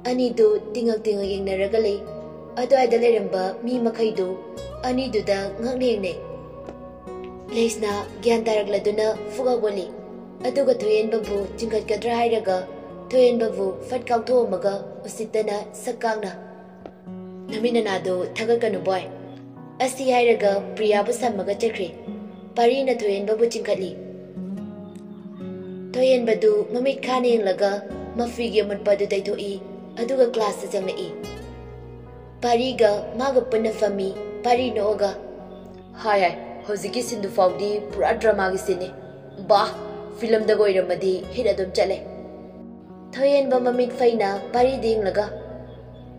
ꯑꯅꯤꯗꯨ ꯇꯤꯡꯉꯛ ꯇꯤꯡꯉꯛ ꯌꯦꯡꯅꯔꯒ ꯂꯩ꯫ ꯑꯗꯨꯋꯥꯏꯗ ꯂꯩꯔꯝꯕ ꯃꯤ ꯃꯈꯩꯗꯨ ꯑꯅꯤꯗꯨꯗ ꯉꯛꯅ ꯌꯦꯡꯅꯩ꯫ ꯂꯩꯁꯅꯥ ꯒ꯭ꯌꯥꯟ ꯇꯥꯔꯛꯂꯗꯨꯅ ꯐꯨꯛ ꯍꯧꯒꯠꯂꯤ꯫ ꯑꯗꯨꯒ ꯊꯣꯏꯍꯦꯟꯕꯕꯨ ꯆꯤꯡꯈꯠꯀꯗ꯭ꯔꯥ ꯍꯥꯏꯔꯒ ꯊꯣꯏꯍꯦꯟꯕꯕꯨ ꯐꯠ ꯀꯥꯎꯊꯣꯛꯑꯝꯃꯒ ꯎꯁꯤꯠꯇꯅ ꯁꯛ ꯀꯥꯛꯅ, "ꯅꯃꯤꯠ ꯅꯅꯥꯗꯨ ꯊꯥꯒꯠꯀꯅꯨ ꯕꯣꯏ꯫" ꯑꯁꯤ ꯍꯥꯏꯔꯒ ꯄ꯭ꯔꯤꯌꯥꯕꯨ ꯁꯝꯃꯒ ꯆꯠꯈ꯭ꯔꯦ꯫ ꯄꯥꯔꯤꯅ ꯊꯣꯏꯍꯦꯟꯕꯕꯨ ꯆꯤꯡꯈꯠꯂꯤ꯫ ꯊꯣꯏꯍꯦꯟꯕꯗꯨ ꯃꯃꯤꯠ ꯈꯥꯅ ꯌꯦꯡꯂꯒ ꯃꯐꯤꯒꯤ ꯑꯃꯨꯠꯄ ꯑꯗꯨ ꯇꯩꯊꯣꯛꯏ, ꯑꯗꯨꯒ ꯀ꯭ꯂꯥꯁꯇ ꯆꯪꯂꯛꯏ꯫ ꯄꯥꯔꯤꯒ ꯃꯥꯒ ꯄꯨꯟꯅ ꯐꯝꯃꯤ꯫ ꯄꯥꯔꯤ ꯅꯣꯛꯑꯒ, "ꯍꯥꯏ ꯍꯥꯏ, ꯍꯧꯖꯤꯛꯀꯤ ꯁꯤꯟꯗꯨ ꯐꯥꯎꯗꯤ ꯄꯨꯔꯥ ꯗ꯭ꯔꯃꯥꯒꯤ ꯁꯤꯟꯅꯤ꯫ ꯕꯥ, ꯐꯤꯂꯝꯗꯒ ꯑꯣꯏꯔꯝꯃꯗꯤ ꯍꯤꯠ ꯑꯗꯨꯝ ꯆꯠꯂꯦ꯫" ꯊꯣꯏꯍꯦꯟꯕ ꯃꯃꯤꯠ ꯐꯩꯅ ꯄꯥꯔꯤꯗ ꯌꯦꯡꯂꯒ,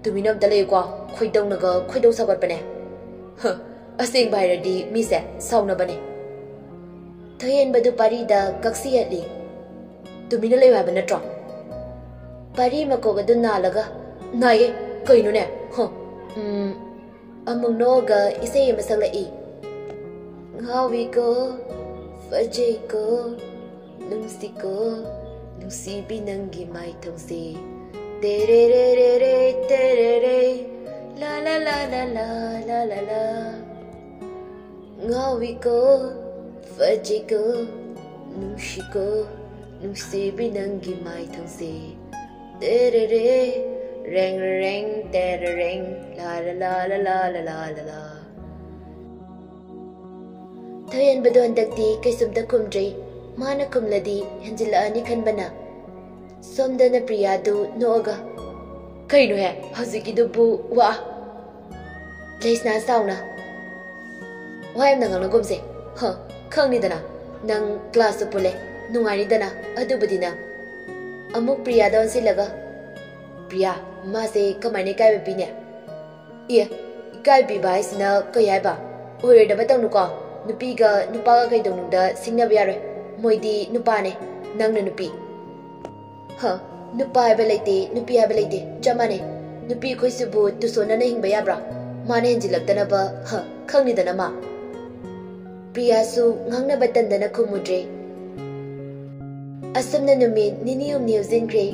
"ꯇꯨꯃꯤꯟ ꯑꯝꯇ ꯂꯩꯌꯨꯀꯣ, ꯈꯣꯏꯗꯧꯅꯒ ꯈꯣꯏꯗꯧ ꯁꯥꯎꯒꯠꯄꯅꯦ꯫ ꯍ, ꯑꯁꯦꯡꯕ ꯍꯥꯏꯔꯗꯤ ꯃꯤꯁꯦ ꯁꯥꯎꯅꯕꯅꯦ꯫" ꯊꯣꯏꯍꯦꯟꯕꯗꯨ ꯄꯥꯔꯤꯗ ꯀꯛꯁꯤ ꯍꯠꯂꯤ꯫ "ꯇꯨꯃꯤꯟꯅ ꯂꯩꯌꯨ ꯍꯥꯏꯕ ꯅꯠꯇ꯭ꯔꯣ?" ꯄꯥꯔꯤ ꯃꯀꯣꯛ ꯑꯗꯨ ꯅꯥꯜꯂꯒ, "ꯅꯥꯏꯌꯦ, ꯀꯩꯅꯣꯅꯦ? ꯍ, ꯎꯝ꯫" ꯑꯃꯨꯛ ꯅꯣꯛꯑꯒ ꯏꯁꯩ ꯑꯃ ꯁꯛꯂꯛꯏ꯫ "ꯉꯥꯎꯏꯀꯣ, ꯐꯖꯩꯀꯣ, ꯅꯨꯡꯁꯤꯀꯣ, ꯅꯨꯡꯁꯤꯕꯤ ꯅꯪꯒꯤ ꯃꯥꯏꯊꯣꯡꯁꯦ꯫ ꯇꯦꯔꯦꯔꯦꯔꯦꯔꯦ, ꯇꯦꯔꯦꯔꯦ, ꯂꯥ ꯂꯥ ꯂꯥ ꯂꯥ ꯂꯥ, ꯂꯥ ꯂꯥ ꯂꯥ꯫ ꯉꯥꯎꯏꯀꯣ, ꯐꯖꯩꯀꯣ, ꯅꯨꯡꯁꯤꯀꯣ, ꯅꯨꯡꯁꯤꯕꯤ ꯅꯪꯒꯤ ꯃꯥꯏꯊꯣꯡꯁꯦ꯫ ꯇꯦꯔꯦꯔꯦ, ꯔꯦꯡ ꯔꯦꯡ, ꯇꯦꯔꯦꯔꯦꯡ, ꯂꯥ ꯂꯥ ꯂꯥ ꯂꯥ ꯂꯥ ꯂꯥ ꯂꯥ ꯂꯥ ꯂꯥ꯫" ꯊꯣꯏꯍꯦꯟꯕꯗꯣ ꯍꯟꯗꯛꯇꯤ ꯀꯩꯁꯨꯝꯇ ꯈꯨꯝꯗ꯭ꯔꯦ꯫ ꯃꯥꯅ ꯈꯨꯝꯂꯗꯤ ꯍꯦꯟꯖꯤꯜꯂꯛꯑꯅꯤ ꯈꯟꯕꯅ꯫ ꯁꯣꯝꯗꯅ ꯄ꯭ꯔꯤꯌꯥꯗꯨ ꯅꯣꯛꯑꯒ, "ꯀꯩꯅꯣꯍꯦ, ꯍꯧꯖꯤꯛꯀꯤꯗꯨꯕꯨ ꯋꯥ?" ꯂꯩꯁꯅꯥ ꯁꯥꯎꯅ, "ꯋꯥ ꯌꯥꯝꯅ ꯉꯥꯡꯅꯒꯨꯝꯁꯦ꯫ ꯍ, ꯈꯪꯅꯤꯗꯅ, ꯅꯪ ꯀ꯭ꯂꯥꯁꯁꯨ ꯄꯨꯜꯂꯦ, ꯅꯨꯡꯉꯥꯏꯅꯤꯗꯅ, ꯑꯗꯨꯕꯨꯗꯤ ꯅꯪ꯫" ꯑꯃꯨꯛ ꯄ꯭ꯔꯤꯌꯥꯗ ꯑꯣꯟꯁꯤꯜꯂꯒ, "ꯄ꯭ꯔꯤꯌꯥ, ꯃꯥꯁꯦ ꯀꯃꯥꯏꯅ ꯏꯀꯥꯏꯕ ꯄꯤꯅꯦ?" ꯑꯦ, ꯏꯀꯥꯏꯕꯤꯕ ꯍꯥꯏꯁꯤꯅ ꯀꯩ ꯍꯥꯏꯕ? ꯑꯣꯏꯔꯣꯏꯗꯕ ꯇꯧꯅꯨꯀꯣ꯫ ꯅꯨꯄꯤꯒ ꯅꯨꯄꯥꯒ ꯀꯩꯗꯧꯅꯨꯡꯗ ꯁꯤꯡꯅꯕ ꯌꯥꯔꯣꯏ꯫ ꯃꯣꯏꯗꯤ ꯅꯨꯄꯥꯅꯦ, ꯅꯪꯅ ꯅꯨꯄꯤ꯫ ꯍ, ꯅꯨꯄꯥ ꯍꯥꯏꯕ ꯂꯩꯇꯦ, ꯅꯨꯄꯤ ꯍꯥꯏꯕ ꯂꯩꯇꯦ, ꯆꯞ ꯃꯥꯟꯅꯩ꯫ ꯅꯨꯄꯤ ꯑꯩꯈꯣꯏꯁꯤꯕꯨ ꯇꯨꯁꯣꯟꯅꯅ ꯍꯤꯡꯕ ꯌꯥꯕ꯭ꯔꯥ? ꯃꯥꯅ ꯍꯦꯟꯖꯤꯜꯂꯛꯇꯅꯕ, ꯍ, ꯈꯪꯂꯤꯗꯅ ꯃꯥ꯫ ꯄ꯭ꯔꯤꯌꯥꯁꯨ ꯉꯥꯡꯅꯕ ꯇꯟꯗꯅ ꯈꯨꯝꯃꯨꯗ꯭ꯔꯦ꯫ ꯑꯁꯨꯝꯅ ꯅꯨꯃꯤꯠ ꯅꯤꯅꯤ ꯍꯨꯝꯅꯤ ꯍꯧꯖꯤꯟꯈ꯭ꯔꯦ꯫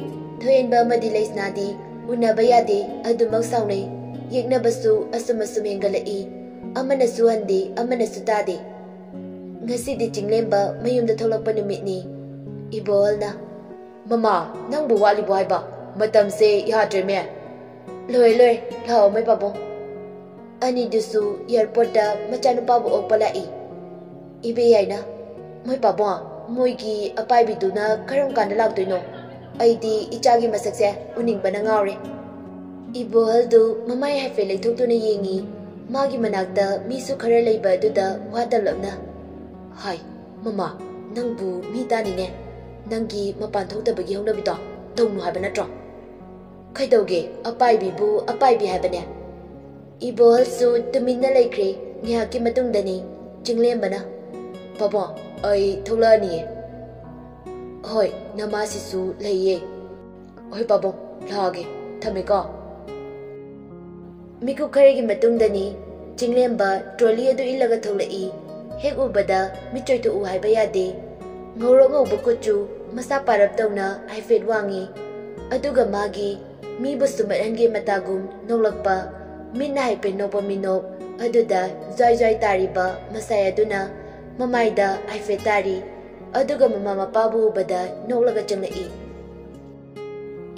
ꯊꯣꯏꯍꯦꯟꯕ ꯑꯃꯗꯤ ꯂꯩꯁꯅꯥꯗꯤ ꯎꯅꯕ ꯌꯥꯗꯦ, ꯑꯗꯨꯃꯛ ꯁꯥꯎꯅꯩ꯫ ꯌꯦꯛꯅꯕꯁꯨ ꯑꯁꯨꯝ ꯑꯁꯨꯝ ꯍꯦꯟꯒꯠꯂꯛꯏ꯫ ꯑꯃꯅꯁꯨ ꯍꯟꯗꯦ, ꯑꯃꯅꯁꯨ ꯇꯥꯗꯦ꯫ ꯉꯁꯤꯗꯤ ꯆꯤꯡꯂꯦꯝꯕ ꯃꯌꯨꯝꯗ ꯊꯣꯛꯂꯛꯄ ꯅꯨꯃꯤꯠꯅꯤ꯫ ꯏꯕꯣꯍꯜꯅ, "ꯃꯃꯥ, ꯅꯪꯕꯨ ꯋꯥꯠꯂꯤꯕꯣ ꯍꯥꯏꯕ? ꯃꯇꯝꯁꯦ ꯌꯥꯗ꯭ꯔꯦꯃꯦ꯫" "ꯂꯣꯏꯔꯦ, ꯂꯣꯏꯔꯦ, ꯂꯥꯛꯑꯣ ꯃꯣꯏ ꯄꯥꯕꯨꯡ꯫" ꯑꯅꯤꯗꯨꯁꯨ ꯑꯦꯌꯥꯔꯄꯣꯔꯠꯇ ꯃꯆꯥꯅꯨꯄꯥꯕꯨ ꯑꯣꯛꯄ ꯂꯥꯛꯏ꯫ ꯏꯕꯦ ꯌꯥꯏꯅ, "ꯃꯣꯏ ꯄꯥꯕꯨꯡ, ꯃꯣꯏꯒꯤ ꯑꯄꯥꯏꯕꯤꯗꯨꯅ ꯀꯔꯝ ꯀꯥꯟꯗ ꯂꯥꯛꯇꯣꯏꯅꯣ? ꯑꯩꯗꯤ ꯏꯆꯥꯒꯤ ꯃꯁꯛꯁꯦ ꯎꯅꯤꯡꯕꯅ ꯉꯥꯎꯔꯦ꯫" ꯏꯕꯣꯍꯜꯗꯨ ꯃꯃꯥꯏ ꯍꯥꯏꯐꯦꯠ ꯂꯩꯊꯣꯛꯇꯨꯅ ꯌꯦꯡꯉꯤ꯫ ꯃꯥꯒꯤ ꯃꯅꯥꯛꯇ ꯃꯤꯁꯨ ꯈꯔ ꯂꯩꯕ ꯑꯗꯨꯗ ꯋꯥ ꯇꯞꯂꯞꯅ, "ꯍꯥꯏ, ꯃꯃꯥ, ꯅꯪꯕꯨ ꯃꯤ ꯇꯥꯅꯤꯅꯦ꯫ ꯅꯪꯒꯤ ꯃꯄꯥꯟ ꯊꯣꯛꯇꯕꯒꯤ ꯍꯧꯅꯕꯤꯗꯣ ꯇꯧꯅꯨ ꯍꯥꯏꯕ ꯅꯠꯇ꯭ꯔꯣ? ꯀꯩꯗꯧꯒꯦ? ꯑꯄꯥꯏꯕꯤꯕꯨ ꯑꯄꯥꯏꯕꯤ ꯍꯥꯏꯕꯅꯦ꯫" ꯏꯕꯣꯍꯜꯁꯨ ꯇꯨꯃꯤꯟꯅ ꯂꯩꯈ꯭ꯔꯦ꯫ ꯉꯥꯏꯍꯥꯛꯀꯤ ꯃꯇꯨꯡꯗꯅꯤ ꯆꯤꯡꯂꯦꯝꯕꯅ, "ꯄꯥꯕꯨꯡ, ꯑꯩ ꯊꯣꯛꯂꯛꯑꯅꯤꯌꯦ꯫" "ꯍꯣꯏ, ꯅꯃꯥꯁꯤꯁꯨ ꯂꯩꯌꯦ꯫" "ꯍꯣꯏ ꯄꯥꯕꯨꯡ, ꯂꯥꯛꯑꯒꯦ, ꯊꯝꯃꯦꯀꯣ꯫" ꯃꯤꯀꯨꯞ ꯈꯔꯒꯤ ꯃꯇꯨꯡꯗꯅꯤ ꯆꯤꯡꯂꯦꯝꯕ ꯇ꯭ꯔꯣꯂꯤ ꯑꯗꯨ ꯏꯜꯂꯒ ꯊꯣꯛꯂꯛꯏ꯫ ꯍꯦꯛ ꯎꯕꯗ ꯃꯤꯠ ꯆꯣꯏꯊꯣꯛꯎ ꯍꯥꯏꯕ ꯌꯥꯗꯦ꯫ ꯉꯧꯔꯣꯛ ꯉꯧꯕ ꯀꯨꯆꯨ, ꯃꯁꯥ ꯄꯥꯔꯞ ꯇꯧꯅ ꯍꯥꯏꯐꯦꯠ ꯋꯥꯡꯉꯤ꯫ ꯑꯗꯨꯒ ꯃꯥꯒꯤ ꯃꯤꯕꯨ ꯁꯨꯝꯍꯠꯍꯟꯒꯦ ꯃꯇꯥꯒꯨꯝ ꯅꯣꯛꯂꯛꯄ, ꯃꯤꯠꯅ ꯍꯥꯏꯐꯦꯠ ꯅꯣꯛꯄ ꯃꯤꯅꯣꯛ ꯑꯗꯨꯗ ꯖ꯭ꯋꯥꯏ ꯖ꯭ꯋꯥꯏ ꯇꯥꯔꯤꯕ ꯃꯁꯥꯏ ꯑꯗꯨꯅ ꯃꯃꯥꯏꯗ ꯍꯥꯏꯐꯦꯠ ꯇꯥꯔꯤ꯫ ꯑꯗꯨꯒ ꯃꯃꯥ ꯃꯄꯥꯕꯨ ꯎꯕꯗ ꯅꯣꯛꯂꯒ ꯆꯪꯂꯛꯏ꯫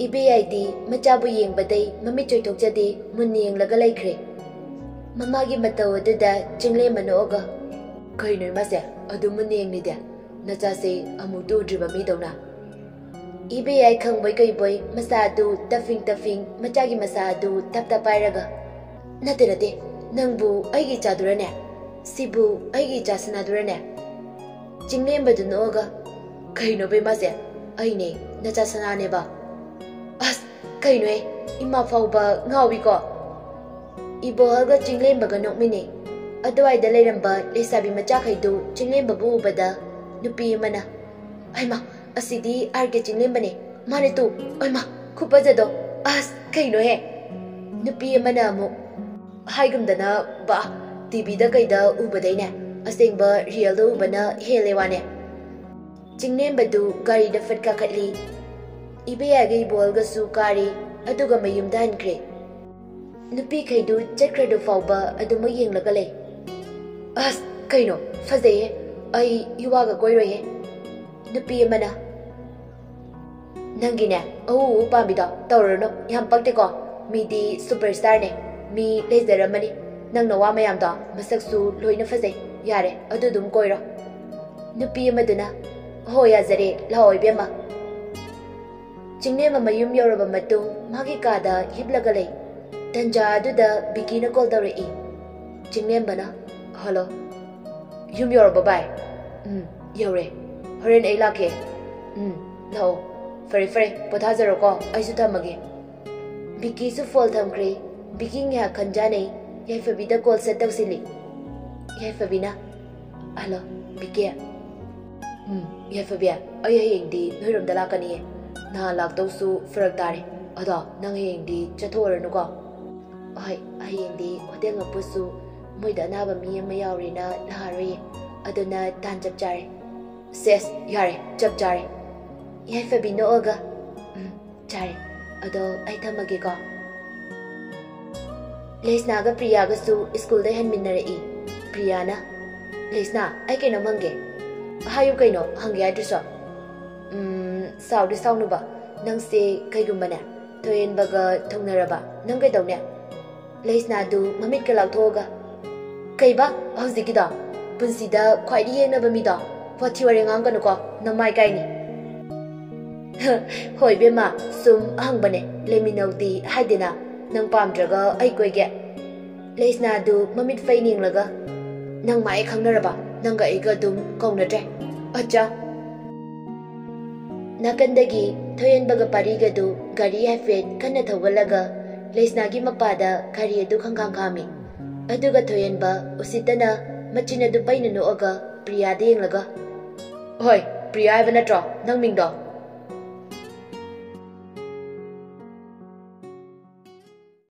ꯏꯕꯦꯌꯥꯏꯗꯤ ꯃꯆꯥꯕꯨ ꯌꯦꯡꯕꯗꯩ ꯃꯃꯤꯠ ꯆꯣꯏꯊꯣꯛꯆꯗꯦ, ꯃꯨꯟꯅ ꯌꯦꯡꯂꯒ ꯂꯩꯈ꯭ꯔꯦ꯫ ꯃꯃꯥꯒꯤ ꯃꯇꯧ ꯑꯗꯨꯗ ꯆꯤꯡꯂꯦꯝꯕ ꯅꯣꯛꯑꯒ, "ꯀꯩꯅꯣ ꯏꯃꯥꯁꯦ, ꯑꯗꯨ ꯃꯨꯟꯅ ꯌꯦꯡꯂꯤꯗꯤ? ꯅꯆꯥꯁꯦ ꯑꯃꯨꯛꯇ ꯎꯗ꯭ꯔꯤꯕ ꯃꯤꯗꯧꯅ?" ꯏꯕꯦꯌꯥꯏ ꯈꯪꯕꯣꯏ ꯀꯩꯕꯣꯏ ꯃꯁꯥ ꯑꯗꯨ ꯇꯞꯐꯤꯡ ꯇꯞꯐꯤꯡ ꯃꯆꯥꯒꯤ ꯃꯁꯥ ꯑꯗꯨ ꯇꯞ ꯇꯞ ꯄꯥꯏꯔꯒ, "ꯅꯠꯇꯦ, ꯅꯠꯇꯦ, ꯅꯪꯕꯨ ꯑꯩꯒꯤ ꯏꯆꯥꯗꯨꯔꯅꯦ? ꯁꯤꯕꯨ ꯑꯩꯒꯤ ꯏꯆꯥ ꯁꯅꯥꯗꯨꯔꯅꯦ?" ꯆꯤꯡꯂꯦꯝꯕꯗꯨ ꯅꯣꯛꯑꯒ, "ꯀꯩꯅꯣꯕ ꯏꯃꯥꯁꯦ? ꯑꯩꯅꯦ, ꯅꯆꯥ ꯁꯅꯥꯅꯦꯕ꯫" ꯑꯁ, ꯀꯩꯅꯣꯍꯦ, ꯏꯃꯥ ꯐꯥꯎꯕ ꯉꯥꯎꯏꯀꯣ꯫ ꯏꯕꯣꯍꯜꯒ ꯆꯤꯡꯂꯦꯝꯕꯒ ꯅꯣꯛꯃꯤꯟꯅꯩ꯫ ꯑꯗꯨꯋꯥꯏꯗ ꯂꯩꯔꯝꯕ ꯂꯩꯁꯥꯕꯤ ꯃꯆꯥꯈꯩꯗꯨ ꯆꯤꯡꯂꯦꯝꯕꯕꯨ ꯎꯕꯗ ꯅꯨꯄꯤ ꯑꯃꯅ, "ꯍꯩꯃꯥ, ꯑꯁꯤꯗꯤ ꯑꯥꯔ ꯀꯦ ꯆꯤꯡꯂꯦꯝꯕꯅꯦ, ꯃꯥꯅꯦ ꯇꯨ, ꯑꯣꯏꯃꯥ, ꯈꯨꯐꯖꯗꯣ, ꯑꯁ, ꯀꯩꯅꯣꯍꯦ?" ꯅꯨꯄꯤ ꯑꯃꯅ ꯑꯃꯨꯛ, "ꯍꯥꯏꯒꯨꯝꯗꯅ, ꯕꯥ, ꯇꯤ ꯚꯤꯗ ꯀꯩꯗ ꯎꯕꯗꯩꯅꯦ, ꯑꯁꯦꯡꯕ ꯔꯤꯌꯦꯜꯗ ꯎꯕꯅ ꯍꯦꯜꯂꯦ ꯋꯥꯅꯦ꯫" ꯆꯤꯡꯂꯦꯝꯕꯗꯨ ꯒꯥꯔꯤꯗ ꯐꯠ ꯀꯥꯈꯠꯂꯤ꯫ ꯏꯕꯦꯌꯥꯒ ꯏꯕꯣꯜꯒꯁꯨ ꯀꯥꯔꯤ, ꯑꯗꯨꯒ ꯃꯌꯨꯝꯗ ꯍꯟꯈ꯭ꯔꯦ꯫ ꯅꯨꯄꯤꯈꯩꯗꯨ ꯆꯠꯈ꯭ꯔꯗꯨ ꯐꯥꯎꯕ ꯑꯗꯨꯃꯛ ꯌꯦꯡꯂꯒ ꯂꯩ꯫ "ꯑꯁ, ꯀꯩꯅꯣ, ꯐꯖꯩꯍꯦ, ꯑꯩ ꯏꯋꯥꯒ ꯀꯣꯏꯔꯣꯏꯍꯦ꯫" ꯅꯨꯄꯤ ꯑꯃꯅ, "ꯅꯪꯒꯤꯅꯦ, ꯑꯎ ꯑꯎ ꯄꯥꯝꯕꯤꯗꯣ ꯇꯧꯔꯨꯔꯅꯨ, ꯌꯥꯝ ꯄꯛꯇꯦꯀꯣ꯫ ꯃꯤꯗꯤ ꯁꯨꯄꯔ ꯁ꯭ꯇꯥꯔꯅꯦ, ꯃꯤ ꯂꯩꯖꯔꯝꯃꯅꯤ꯫ ꯅꯪ ꯅꯋꯥ ꯃꯌꯥꯝꯗꯣ ꯃꯁꯛꯁꯨ ꯂꯣꯏꯅ ꯐꯖꯩ, ꯌꯥꯔꯦ, ꯑꯗꯨ ꯑꯗꯨꯝ ꯀꯣꯏꯔꯣ꯫" ꯅꯨꯄꯤ ꯑꯃꯗꯨꯅ, "ꯍꯣ, ꯌꯥꯖꯔꯦ, ꯂꯥꯛꯑꯣ ꯏꯕꯦꯝꯃ꯫" ꯆꯤꯡꯂꯦꯝꯕ ꯃꯌꯨꯝ ꯌꯧꯔꯕ ꯃꯇꯨꯡ ꯃꯥꯒꯤ ꯀꯥꯗ ꯍꯤꯞꯂꯒ ꯂꯩ꯫ ꯇꯟꯖꯥ ꯑꯗꯨꯗ ꯕꯤꯀꯤꯅ ꯀꯣꯜ ꯇꯧꯔꯛꯏ꯫ ꯆꯤꯡꯂꯦꯝꯕꯅ, "ꯍꯜꯂꯣ꯫" "ꯌꯨꯝ ꯌꯧꯔꯕꯣ ꯚꯥꯏ?" "ꯎꯝ, ꯌꯧꯔꯦ꯫ ꯍꯣꯔꯦꯟ ꯑꯩ ꯂꯥꯛꯀꯦ꯫" "ꯎꯝ, ꯂꯥꯛꯑꯣ꯫ ꯐꯔꯦ, ꯐꯔꯦ, ꯄꯣꯊꯥꯖꯔꯣꯀꯣ, ꯑꯩꯁꯨ ꯊꯝꯃꯒꯦ꯫" ꯕꯤꯀꯤꯁꯨ ꯐꯣꯟ ꯊꯝꯈ꯭ꯔꯦ꯫ ꯕꯤꯀꯤ ꯉꯥꯏꯍꯥꯛ ꯈꯟꯖꯥꯅꯩ꯫ ꯌꯥꯏꯐꯕꯤꯗ ꯀꯣꯜ ꯁꯠ ꯇꯧꯁꯤꯜꯂꯤ꯫ ꯌꯥꯏꯐꯕꯤꯅ, "ꯍꯜꯂꯣ, ꯕꯤꯀꯤ꯫" "ꯎꯝ, ꯌꯥꯏꯐꯕꯤ, ꯑꯩ ꯍꯌꯦꯡꯗꯤ ꯅꯣꯏꯔꯣꯝꯗ ꯂꯥꯛꯀꯅꯤꯌꯦ꯫ ꯅꯍꯥꯟ ꯂꯥꯛꯇꯧꯁꯨ ꯐꯔꯛ ꯇꯥꯔꯦ꯫ ꯑꯗꯣ ꯅꯪ ꯍꯌꯦꯡꯗꯤ ꯆꯠꯊꯣꯛꯑꯔꯅꯨꯀꯣ꯫" "ꯍꯣꯏ, ꯍꯌꯦꯡꯗꯤ ꯍꯣꯇꯦꯜ ꯃꯄꯨꯁꯨ ꯃꯣꯏꯗ ꯑꯅꯥꯕ ꯃꯤ ꯑꯃ ꯌꯥꯎꯔꯦꯅ ꯂꯥꯛꯑꯔꯣꯏꯌꯦ꯫ ꯑꯗꯨꯅ ꯇꯥꯟ ꯆꯞ ꯆꯥꯔꯦ꯫" "ꯁꯦꯁ, ꯌꯥꯔꯦ, ꯆꯞ ꯆꯥꯔꯦ꯫" ꯌꯥꯏꯐꯕꯤ ꯅꯣꯛꯑꯒ, "ꯎꯝ, ꯆꯥꯔꯦ꯫ ꯑꯗꯣ ꯑꯩ ꯊꯝꯃꯒꯦꯀꯣ꯫" ꯂꯩꯁꯅꯥꯒ ꯄ꯭ꯔꯤꯌꯥꯒꯁꯨ ꯁ꯭ꯀꯨꯜꯗ ꯍꯟꯃꯤꯟꯅꯔꯛꯏ꯫ ꯄ꯭ꯔꯤꯌꯥꯅ, "ꯂꯩꯁꯅꯥ, ꯑꯩ ꯀꯩꯅꯣꯝ ꯍꯪꯒꯦ꯫" "ꯍꯥꯏꯌꯨ ꯀꯩꯅꯣ, ꯍꯪꯒꯦ ꯍꯥꯏꯗꯨꯁꯨ꯫" "ꯎꯝ, ꯁꯥꯎꯗꯤ ꯁꯥꯎꯅꯨꯕ, ꯅꯪꯁꯦ ꯀꯩꯒꯨꯝꯕꯅꯦ, ꯊꯣꯏꯍꯦꯟꯕꯒ ꯊꯨꯡꯅꯔꯕ, ꯅꯪ ꯀꯩꯗꯧꯅꯦ?" ꯂꯩꯁꯅꯥꯗꯨ ꯃꯃꯤꯠꯀ ꯂꯥꯎꯊꯣꯛꯑꯒ, "ꯀꯩꯕ ꯍꯧꯖꯤꯛꯀꯤꯗꯣ? ꯄꯨꯟꯁꯤꯗ ꯈ꯭ꯋꯥꯏꯗꯒꯤ ꯌꯦꯡꯅꯕ ꯃꯤꯗꯣ? ꯋꯥꯊꯤ ꯋꯥꯔꯦꯡ ꯉꯥꯡꯒꯅꯨꯀꯣ, ꯅꯃꯥꯏ ꯀꯥꯏꯅꯤ꯫" "ꯍꯣꯏ ꯏꯕꯦꯝꯃ, ꯁꯨꯝ ꯍꯪꯕꯅꯦ, ꯂꯩꯃꯤꯟꯅꯧꯗꯤ ꯍꯥꯏꯗꯦꯅ, ꯅꯪ ꯄꯥꯝꯗ꯭ꯔꯒ ꯑꯩ ꯀꯣꯏꯒꯦ꯫" ꯂꯩꯁꯅꯥꯗꯨ ꯃꯃꯤꯠ ꯐꯩꯅ ꯌꯦꯡꯂꯒ, "ꯅꯪ ꯃꯥꯏ ꯈꯪꯅꯔꯕ? ꯅꯪꯒ ꯑꯩꯒ ꯑꯗꯨꯝ ꯀꯧꯅꯗ꯭ꯔꯦ꯫ ꯑꯠꯆꯥ꯫" ꯅꯥꯀꯟꯗꯒꯤ ꯊꯣꯏꯍꯦꯟꯕꯒ ꯄꯥꯔꯤꯒꯗꯨ ꯒꯥꯔꯤ ꯍꯥꯏꯐꯦꯠ ꯀꯟꯅ ꯊꯧꯒꯠꯂꯒ ꯂꯩꯁꯅꯥꯒꯤ ꯃꯄꯥꯗ ꯒꯥꯔꯤ ꯑꯗꯨ ꯈꯪꯈꯥꯡ ꯈꯥꯝꯃꯤ꯫ ꯑꯗꯨꯒ ꯊꯣꯏꯍꯟꯕ ꯎꯁꯤꯠꯇꯅ ꯃꯆꯤꯟ ꯑꯗꯨ ꯄꯩꯅ ꯅꯣꯛꯑꯒ ꯄ꯭ꯔꯤꯌꯥꯗ ꯌꯦꯡꯂꯒ, "ꯍꯣꯏ, ꯄ꯭ꯔꯤꯌꯥ ꯍꯥꯏꯕ ꯅꯠꯇ꯭ꯔꯣ ꯅꯪ ꯃꯤꯡꯗꯣ?"